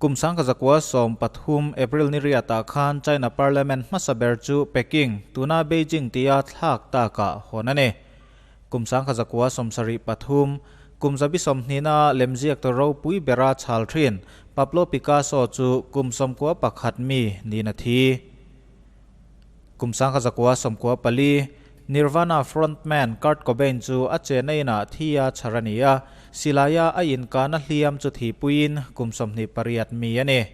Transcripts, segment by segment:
Kum 1913 April ni riatah khan China Parliament hmasa ber chu Peking, tuna Beijing tia thlak takah hawn a ni. Kum 1973, kum 29na lemziak tur ropui bera chhal thin Pablo Picasso chu kum 91 mi niin a thi. Kum 1994, Nirvana frontman Kurt Cobain chu a chenna inah thi a chhar a ni a, silaia a inkahna hliam chu thihpuiin kum 28 mi a ni.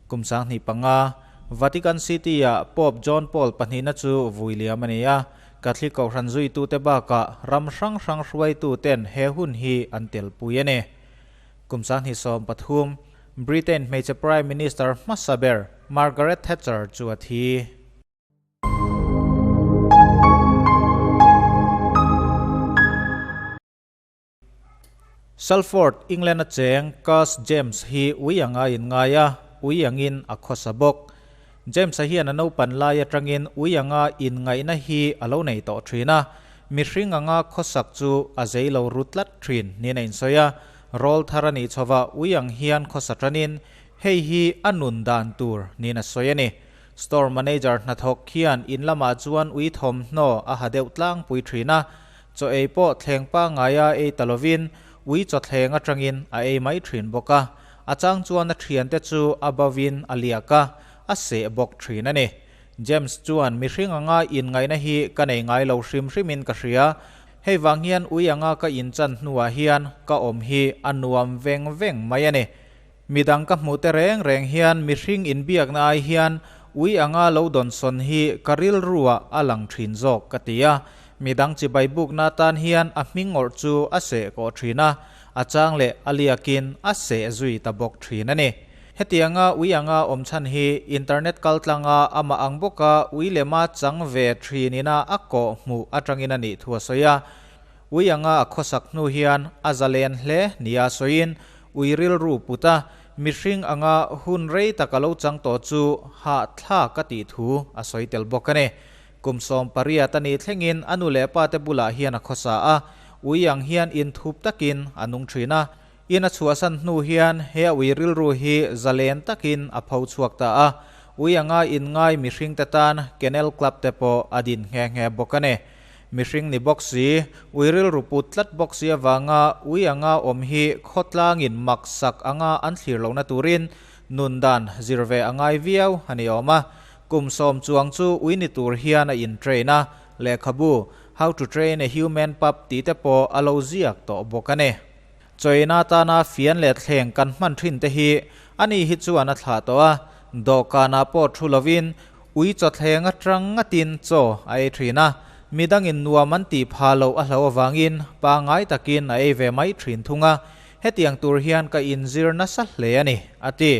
Kum 2005, Vatican City-ah Pope John Paul pahnihna chu vui liam a ni a, Catholic kohhran zuitute bakah ram hrang hrang hruaituten he hun hi an telpui a ni. Kum 2013, Britain hmeichhe Prime Minister hmasa ber Margaret Thatcher chu a thi. Salford, England a cheng Cus James hi ui anga in ngai a, ui angin a khawsa bawk. James-a hian a naupan lai atangin ui anga inngaihna hi a lo nei tawh thin a, mihring anga khawsak chu a zei lo ru tlat thin niin a insawi a. Rawl thar a nih chhovah ui ang hian khawsa tanin hei hi a nun dan tur niin a sawi a ni. Store manager hnathawk khian in lamah chuan ui thawmhnaw a ha deuh tlangpui thin a, chaw ei pawh thleng pangaia ei ta lovin ui chaw thleng atangin a ei mai thin bawk a, a chang chuan a thiante chu a bovin a liak a, a seh bawk thin a ni. James chuan mihring anga inngaihna hi ka nei ngai lo hrim hrimin ka hria, hei vang hian ui anga ka inchan hnuah hian ka awm hi a nuam veng veng mai a ni. Midang ka hmuh te reng reng hian mihring inbiakna ai hian ui anga lo dawnsawn hi ka rilruah a lang thin zawk ka ti a. Midang chibai bukna atan hian a hming awrh chu a seh kawh thin a, a chang leh a liakin a seh zui ta bawk thin a ni. Hetianga ui anga awm chhan hi internet kaltlanga amah ang bawka ui lema chang ve thin ina a kawh hmuh atangin a nih thu a sawi a. Ui anga a khawsak hnu hian a zalen hle nia sawiin Ui rilru put a, mihring anga hun rei tak a lo chang tawh chu hahthlak a tih thu a sawi tel bawk a ni. Kum 18 a nih thlengin a nu leh pa te bulah hian a khawsa a, ui ang hian inthup takin a nung thin a. In a chhuahsan hnu hian he a ui rilru hi zalen takin a pho chhuak ta a, ui anga inngai mihring te tan kennel club te pawh a din nghe nghe bawk a ni. Mihring ni bawk si, ui rilru put tlat bawk si avanga ui anga awm hi khawtlangin mak sak anga an thlir lohna turin nun dan zir ve a ngai viau a ni awm a. Kum 10 chuang chu ui ni tur hian a in train a, lehkhabu How to Train a Human Pup tih te pawh a lo ziak tawh bawk a ni. Chawina atana fian leh thleng kan hman thin te hi ani hi chuan a thlah tawh a, dawhkanah pawh thu lovin ui chawthleng atang ngatin chaw a ei thin a, midangin nuam an tih pha loh a hlo avangin pangngai takin a ei ve mai thin thung a, hetiang tur hian ka inzir nasa hle a ni, a ti.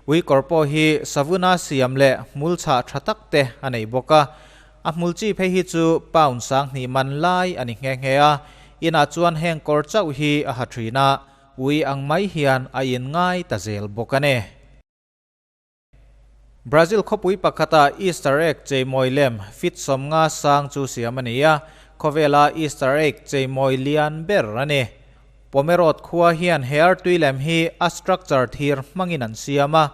Ui kawr pawh hi savuna siam leh hmul chhah tha tak te a nei bawk a, A hmul chi phei hi chu pound 2000 man lai a ni nghe nghe a, inah chuan heng kawr chauh hi a ha thin a, ui ang mai hian a inngai ta zel bawk a ni. Brazil khawpui pakhata Easter egg cheimawi lem fit 50 sang chu siam a ni a, khawvela Easter egg cheimawi lian ber a ni. Pomerod khua hian he artui lem hi a structure thir hmangin an siam a,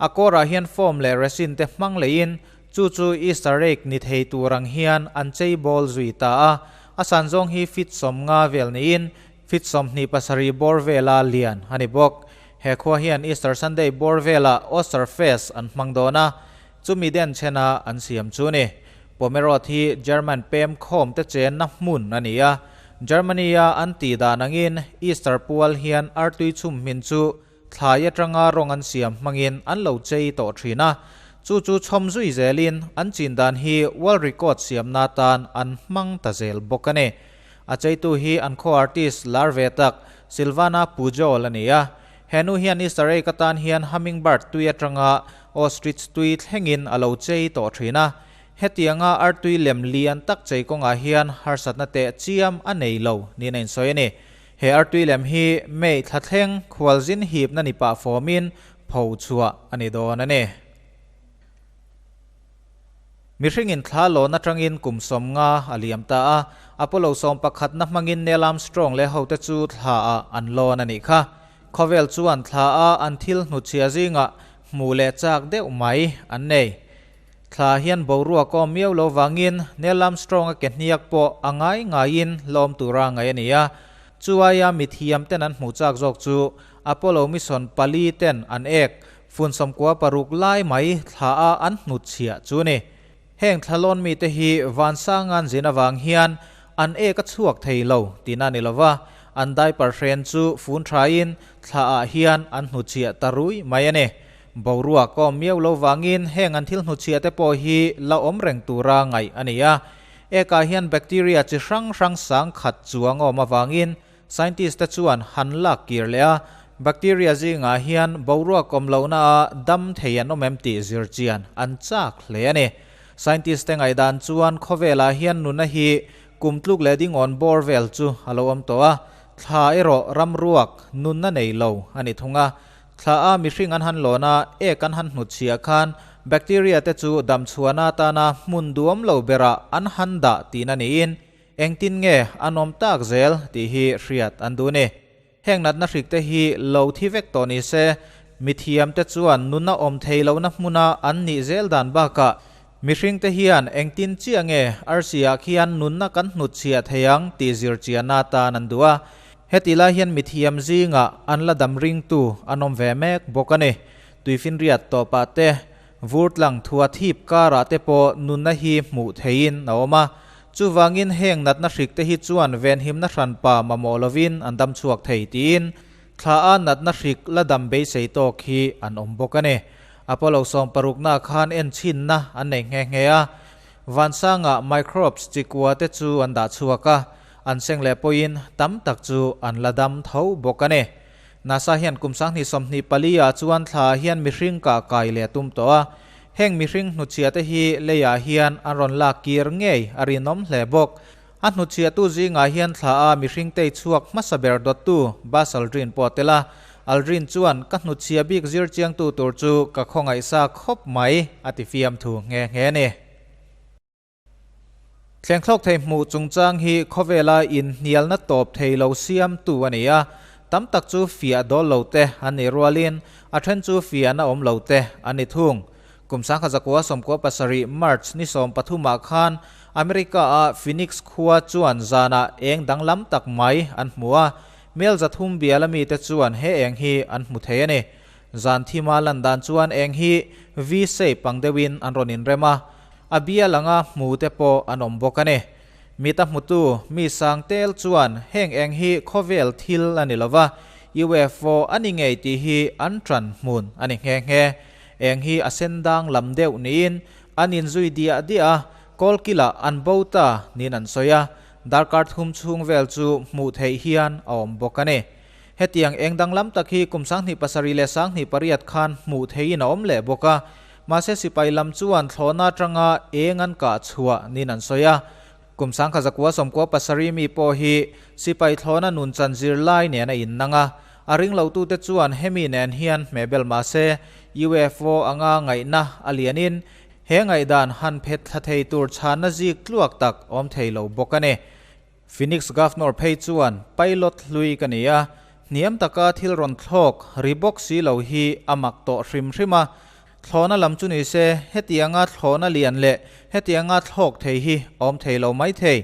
a kawrah hian foam leh resin te hmang leiin Chu chu Easter egg ni thei tur ang hian an chei bawl zui ta a, a san zawng hi fit 50 vel niin fit 27 bawr vela lian a ni bawk. He khua hian Easter Sunday bawr velah Oster Fest an hmang dawn a, chumi den chhena an siam chu ni. Pomerod hi German pem khawm te chenna hmun a ni a, Germany-a an tih dan angin Easter pual hian artui chhum hmin chu Thlai atanga rawng an siam hmangin an lo chei tawh thin a, chu chu chhawm zui zelin an chin dan hi world record siamna tan an hmang ta zel bawk a ni. A cheitu hi an khaw artist lar ve tak Silvana Pujol a ni a, he nu hian Easter egg atan hian hummingbird tui atanga ostrich tui thlengin a lo chei tawh thin a, hetianga artui lem lian tak chei kawngah hian harsatna teh chiam a nei lo niin a insawi a ni. He artui lem hi May thla thleng khualzin hipna ni pah fawmin pho chhuah a ni dawn a ni. Mihringin thla lawn atangin kum 50 a liam ta a, Apollo 11 na hmangin Neil Armstrong leh hote chu thla ah an lawn a nih kha. Khawvel chuan thla a an thil hnutchhia zingah hmuh leh chak deuh mai an nei. Thla hian boruak awm miau lo vangin Neil Armstrong-a ke hniak pawh a ngai ngaiin lawm tura ngaih a ni a. Chu aia mithiam ten an hmuh chak zawk chu Apollo mission pali ten an ek fun 96 lai mai thla a an hnutchhiah chu a ni. Heng thlalawn mite hi Vansanga'n zin avang hian an ek a chhuak thei lo tihna a ni lova, an diaper hren chu fun thain thla ah hian an hnutchhiah ta rui mai a ni. Boruak awm miau lo vangin heng an thil hnutchhiah te pawh hi la awm reng tura ngaih a ni a. Ek ah hian bacteria chi hrang hrang sang khat chuang a awm avangin Scientist te chuan han lak kir leh a, bacteria zingah hian boruak awm lohna a dam thei an awm em tih zir chian an chak hle a ni. Scientist te ngaihdan chuan khawvelah hian nuna hi kum tluk leh dingawn bawr vel chu a lo awm tawh a, thla erawh ramruak nunna nei lo a ni thung a. Thla a mihring an han lawn a, ek an han hnutchhiah khan bacteria te chu damchhuahna atana hmun duam lo berah an han dah tihna niin Engtin nge an awm tak zel tih hi hriat an duh ni. Heng natna hrik te hi lo thi vek tawh ni se, mithiam te chuan nuna awm thei lohna hmuna an nih zel dan bakah mihring te hian engtin chiah nge arsi ah khian nunna kan hnutchhiah thei ang tih zir chiahna atan an duh a. Heti lai hian mithiam zingah an la dam ringtu an awm ve mek bawk a ni. Tuifinriat tawpah te Vurtlang thua thip karah te pawh nunna hi hmuh theihin a awm a, chuvangin heng natna hrik te hi chuan venhimna hranpa mamawh lovin an dam chhuak thei tiin thla a natna hrik la dam beisei tawk hi an awm bawk a ni. Apollo 60 na khan enchhinna an nei nghe nghe a, vansanga microbes chikua te chu an dah chhuak a, an seng leh pawhin tam tak chu an la dam tho bawk a ni. NASA hian kum 2024 ah chuan thla ah hian mihring kah kai leh a tum tawh a, heng mihring hnutchhiah te hi leiah hian an rawn lak kir ngei a rinawm hle bawk. A hnutchhiahtu zingah hian thla a mihring tei chhuak hmasa ber dawttu Buzz Aldrin pawh a tel a, Aldrin chuan ka hnutchhiah bik zir chiangtu tur chu ka khawngaihsa khawp mai a ti fiamthu nghe nghe a ni. Thlengthlawk thei hmuh chungchang hi khawvela inhnialna tawp thei lo siamtu a ni a, tam tak chu fiah dawl lo te an nih rualin a then chu fiahna awm lo te an ni thung. Kum 1997 March ni 13 ah khan America-a Phoenix khua chuan zanah eng danglam tak mai an hmu a, mel 300 biala mite chuan he eng hi an hmu thei a ni. Zan thima lan dan chuan eng hi V-shape ang deuhin an rawn inrem a, A bial anga hmu te pawh an awm bawk a ni. Mita hmutu mi sang tel chuan heng eng hi khawvel thil a ni lova, UFO a ni ngei tih hi an ṭan hmun a ni nghe nghe. Eng hi a sen dang lam deuh niin an inzui diah diah a, kawlkilah an bo ta niin an sawi a, darkar thum chhung vel chu hmuh theih hian a awm bawk a ni. Hetiang eng danglam tak hi kum 2007 leh 2008 khan hmuh theihin a awm leh bawk a, mahse sipai lam chuan thlawhna atanga eng an kah chhuah niin an sawi a. Kum 1997 mi pawh hi sipai thlawhna nunchan zirlai nen a innang a, a ringlotute chuan hemi nen hian hmehbel mahse UFO anga ngaihna a lianin he ngaihdan han phet thla thei tur chhanna zik tluak tak awm thei lo bawk a ni. Phoenix Governor phei chuan pilot hlui ka ni a, hniam taka thil rawn thlawk ri bawk si lo hi a mak tawh hrim hrim a. Thlawhna lam chu ni se, hetianga thlawhna lian leh hetianga thlawk thei hi a awm thei lo mai thei.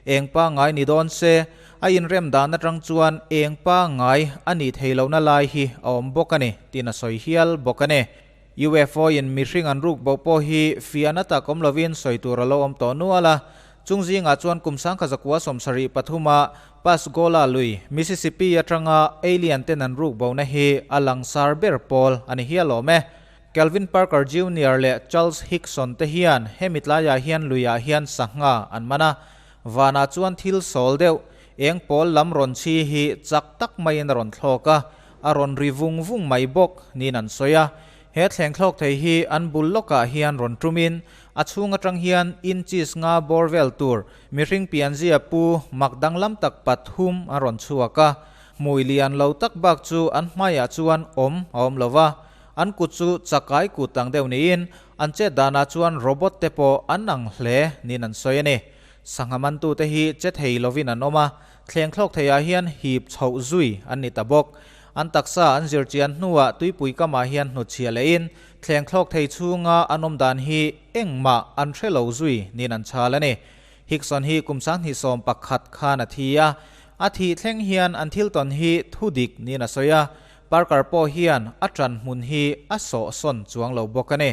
Eng pangngai ni dawn se, a inrem dan atang chuan eng pangngai a nih thei lohna lai hi a awm bawk a ni, tiin a sawi hial bawk a ni. UFO in mihring an ruk bo pawh hi fiahna tak awm lovin sawi tur a lo awm tawh nual a. Chung zingah chuan kum 1973 a Pasgola lui, Mississippi atanga alien ten an ruk bona hi a langsar ber pawl a ni hial awm e. Calvin Parker Junior leh Charles Hickson te hian hemi tlaiah hian luiah hian sangha an man a. Vanah chuan thil sawl deuh, eng pawl lam rawn chhi hi chak tak maiin a rawn thlawk a. A rawn ri vung vung mai bawk niin an sawi a. He thleng thlawk thei hi an bul lawkah hian rawn tumin a chhung atang hian inches nga bawr vel tur mihring pianzia pu mak danglam tak pathum a rawn chhuak a. Hmui lian lo tak bak chu an hmaiah chuan awm a awm lo va, an kut chu chakai kut ang deuh niin an chet danah chuan robot te pawh an ang hle niin an sawi a ni. Sangha mantute hi che thei lovin an awm a, Thleng thlawk theiah hian hip chhoh zui an ni ta bawk. An taksa an zir chian hnuah tuipui kamah hian hnutchhiah lehin thleng thlawk thei chhunga an awm dan hi engmah an hre lo zui niin an chhal a ni. Hickson hi kum 2011 khan a thi a, a thih thleng hian an thil tawn hi thudik niin a sawi a, Parker pawh hian a ṭan hmun hi a sawhsawn chuang lo bawk a ni.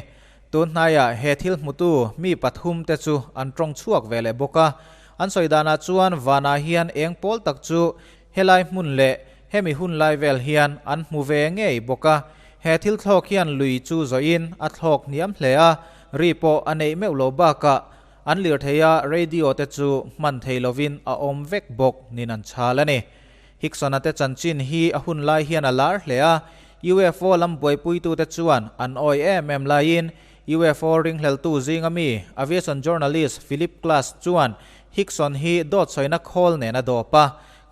Tun hnaiah he thil hmutu mi pathum te chu an tawng chhuak ve leh bawk a, an sawi danah chuan vanah hian eng pawl tak chu helai hmun leh hemi hun lai vel hian an hmu ve ngei bawk a. He thil thlawk hian lui chu zawhin a thlawk hniam hle a, ri pawh a neih meuh lo bakah an lirtheia radio te chu hman thei lovin a awm vek bawk niin an chhal a ni. Hickson-a te chanchin hi a hun lai hian a lar hle a, UFO lam buaipuitute chuan an awi em em laiin UFO ringhleltu zinga mi aviation journalist Philip Klass chuan Hickson hi dawt sawina khawl nen a dawp a,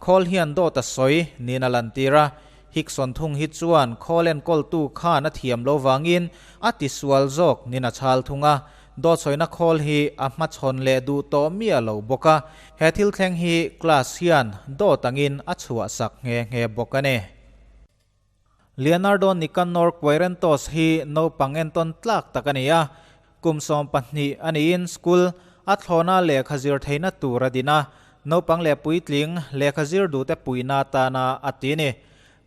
khawl hian dawt a sawi niin a lantir a. Hickson thung hi chuan khawl enkawltu khan a thiam lo vangin a tisual zawk niin a chhal thung a, dawt sawina khawl hi a hmachhawn leh duh tawh miah lo bawk a, he thil thleng hi Klass hian dawt angin a chhuahsak nghe nghe bawk a ni. Leonardo Nicanor Querentos hi naupang entawn tlak tak a ni a, kum 12 a niin school a thlawna lehkha zir theihna tur a din a, naupang leh puitling lehkha zir duhte puihna atana a ti a ni.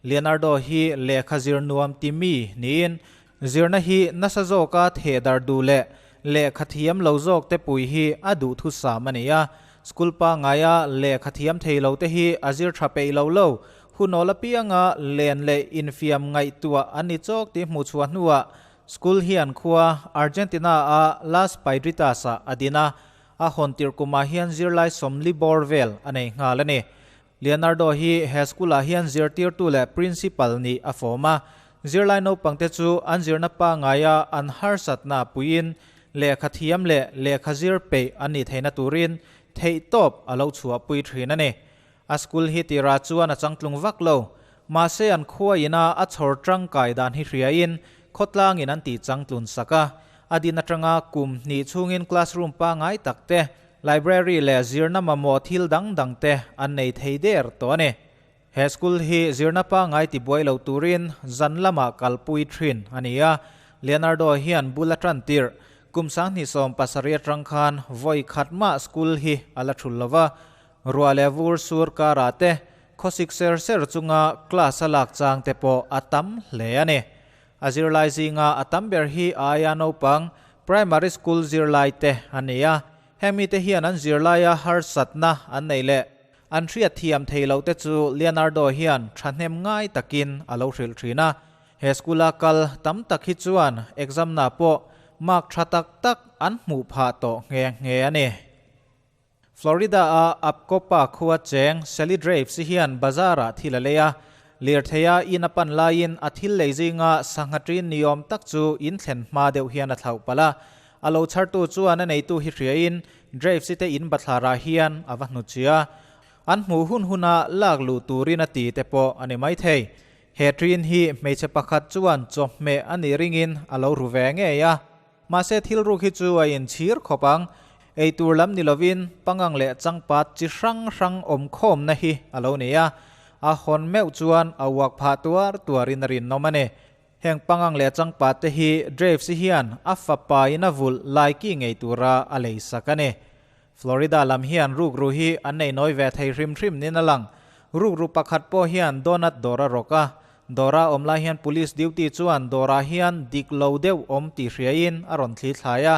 Leonardo hi lehkha zir nuam ti mi niin zirna hi nasa zawka thehdar duh leh lehkha thiam lo zawkte pui hi a duh thusam a ni a, school pangaia lehkha thiam thei lo te hi a zir tha peih lo lo. Hunawl apianga len leh infiam ngaihtuah an ni chawk tih hmuh chhuah hnuah school hian khua Argentina-a Las Piedritas-ah a din a, a hawn tirh kumah hian zirlai 40 bawr vel a nei nghal a ni. Leonardo hi he school-ah hian zirtirtu leh principal nih a fawm a, zirlai naupangte chu an zirna pangaia an harsatna puiin lehkha thiam leh lehkha zir peih an nih theihna turin theihtawp a lo chhuahpui thin a ni. A school hi tirah chuan a changtlung vak lo. Mahse an khua ina a chhawr tangkai dan hi hriain khawtlangin an tih changtlun sak a. A din atanga kum hnih chhungin classroom pangai tak te, library leh zirna mamawh thil dang dang te an nei thei der tawh a ni. He school hi zirna pangai tibuai lo turin zan lamah kalpui thin a ni a. Leonardo hian bul a tan tirh. Kum 2070 atang khan vawi khat mah school hi a la thul lova. Ruah leh vur sur karah te khawsik ser ser chunga class a lak chang te pawh a tam hle a ni. A zirlai zinga a tam ber hi aia naupang primary school zirlai te a ni a, hemi te hian an zirlaia harsatna an nei leh an hriat thiam thei loh te chu Leonardo hian thahnem ngai takin a lo hrilh thin a. He school-a kal tam tak hi chuan exam-na pawh mark tha tak tak an hmuh phah tawh nghe nghe a ni. Florida-a Apcopa khua cheng Sally Draves hian bazar-ah thil a lei a, lirtheia in a pan laiin a thil lei zinga sangha ṭin ni awm tak chu in thlen hma deuh hian a thlauh palh a. A lo chhartu chuan a neitu hi hriain Draves-i te in bathlarah hian a va hnutchhi a, an hmuh hun huna lak luh turin a ti te pawh a ni maithei. He ṭin hi hmeichhe pakhat chuan chawhmeh a nih ringin a lo ru ve ngei a. Mahse thil ruk hi chu a inchhir khawp ang. Eitur lam ni lovin pangang leh changpat chi hrang hrang awm khawmna hi a lo ni a. A hawn meuh chuan a uak phah tuar tuarin a rinnawm a ni. Heng pangang leh changpat te hi Draves hian a fapa in a vulh laiki ngei tura a lei sak a ni. Florida lam hian rukru hi an nei nawi ve thei hrim hrim niin a lang. Rukru pakhat pawh hian donut dawr a rawk a. Dawra awm lai hian police duty chuan dawrah hian dik lo deuh awm tih hriain a rawn thli thlai a.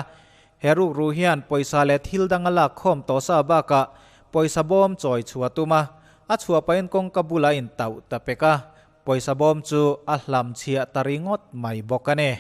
He rukru hian pawisa leh thil dang a lak khawm tawh sa bakah pawisa bawm chawi chhuah tum a. A chhuah pahin kawngka bulah a intauh ta pek a. Pawisa bawm chu a hlam chhiah ta ringawt mai bawk a ni.